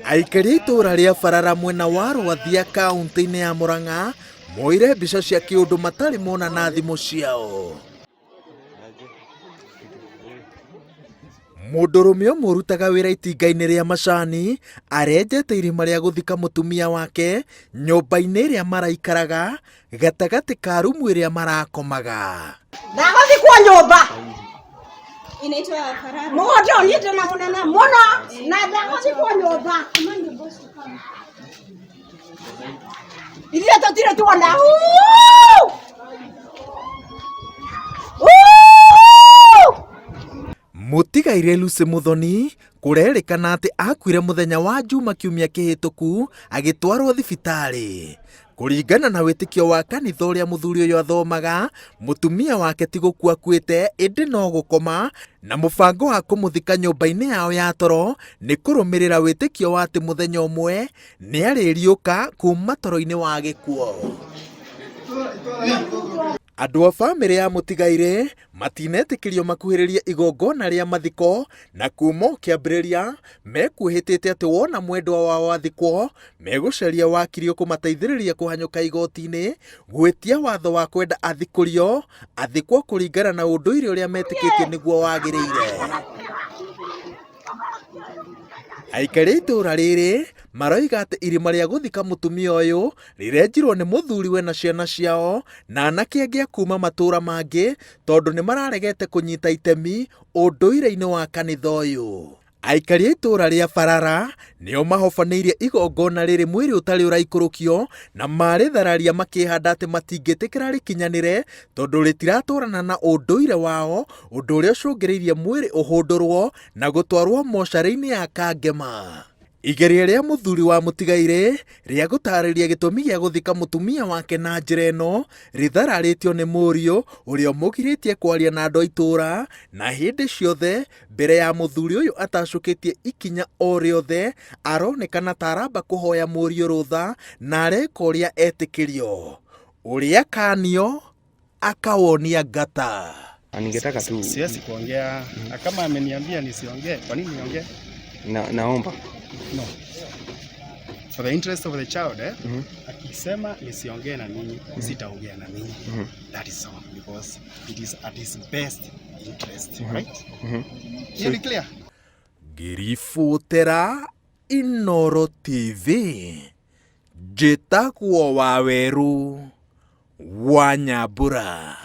Aikari a itũũra rĩa Barara mwena wa Rwathia kaũntĩ-inĩ ya Murang'a moire mbica cia kĩũndũ matarĩ mona na thimũ ciao. Mũndũrũme ũmwe ũrutaga wĩra itinga-inĩ rĩa macani arenjete irima rĩa gũthika mũtumia wake nyũmba-inĩ ĩrĩa maraikaraga gatagatĩ ka rumu ĩrĩa marakomaga. Ndagathikwo nyũmba Inaitwa Farara. mũgũnda ũyũ niĩ ndĩna mũnene mũno na ndagathikwo nyũmba ithuĩ tũtirĩ tuona Uu! Uu! Mũtigairĩ Lucy Muthoni kũrerĩkana atĩ akuire mũthenya wa Juma kiumia kĩhĩtũku agĩtwarwo thibitarĩ. Kũringana na wĩtĩkio wa kanitha ũrĩa mũthuri ũyũ athomaga, mũtumia wake ti gũkua akuĩte ĩndĩ no gũkoma, na mũbango wa kũmũthika nyũmba-inĩ yao ya toro nĩ kũrũmĩrĩra wĩtĩkio wa atĩ mũthenya ũmwe nĩ arĩriũka kuma toro-inĩ wa gĩkuũ. Andũ a bamĩrĩ ya mũtigairĩ matinetĩkĩrio makuhĩrĩrie igongona rĩa mathiko na kuma o kĩambĩrĩria mekuĩhĩtĩte atĩ wona mwendwa wao athikwo megũcaria wakiri ũkũmateithĩrĩria kũhanyũka igoti-inĩ gwĩtia watho wa kwenda athikũrio athikwo kũringana na ũndũire ũrĩa metĩkĩtie nĩguo wagĩrĩire. Aikari a itũũra rĩrĩ maroiga atĩ irima rĩa gũthika mũtumia ũyũ rĩrenjirwo nĩ mũthuriwe na ciana ciao na anake angĩ a kuma matũũra mangĩ tondũ nĩ mararegete kũnyita itemi ũndũire-inĩ wa kanitha ũyũ. Aikari a itũũra rĩa Barara nĩo mahobanĩirie igongona rĩrĩ mwĩrĩ ũtarĩ ũraikũrũkio na marĩthararia makĩhanda atĩ matingĩtĩkĩra rĩkinyanĩre tondũ rĩtiratwarana na ũndũire wao ũndũ ũrĩa ũcũngĩrĩirie mwĩrĩ ũhũndũrwo na gũtwarwo mocarĩ-inĩ ya Kangema. Igeria rĩa mũthuri wa mũtigairĩ rĩa gũtarĩria gĩtũmi gĩa gũthika mũtumia wake na njĩra ĩno rĩthararĩtio nĩ mũriũ ũrĩa ũmũgirĩtie kwaria na andũ a itũũra na hĩndĩ ciothe mbere ya mũthuri ũyũ atacũkĩtie ikinya o rĩothe aronekana ta aramba kũhoya mũriũ rũtha na areka ũrĩa etĩkĩrio. Ũrĩa akanio akawonia ngata. Na ningetaka tu Siwezi kuongea na kama ameniambia nisiongee, kwa nini niongee? Naomba No. For the interest of the child, eh? Mhm. Akisema nisiongee na ninyi, sitaongea na ninyi. That is all because it is at his best interest, right? Mhm. Hiyo ni clear? Ngĩribotera Inooro TV, njĩtagwo Waweru wa Nyambura.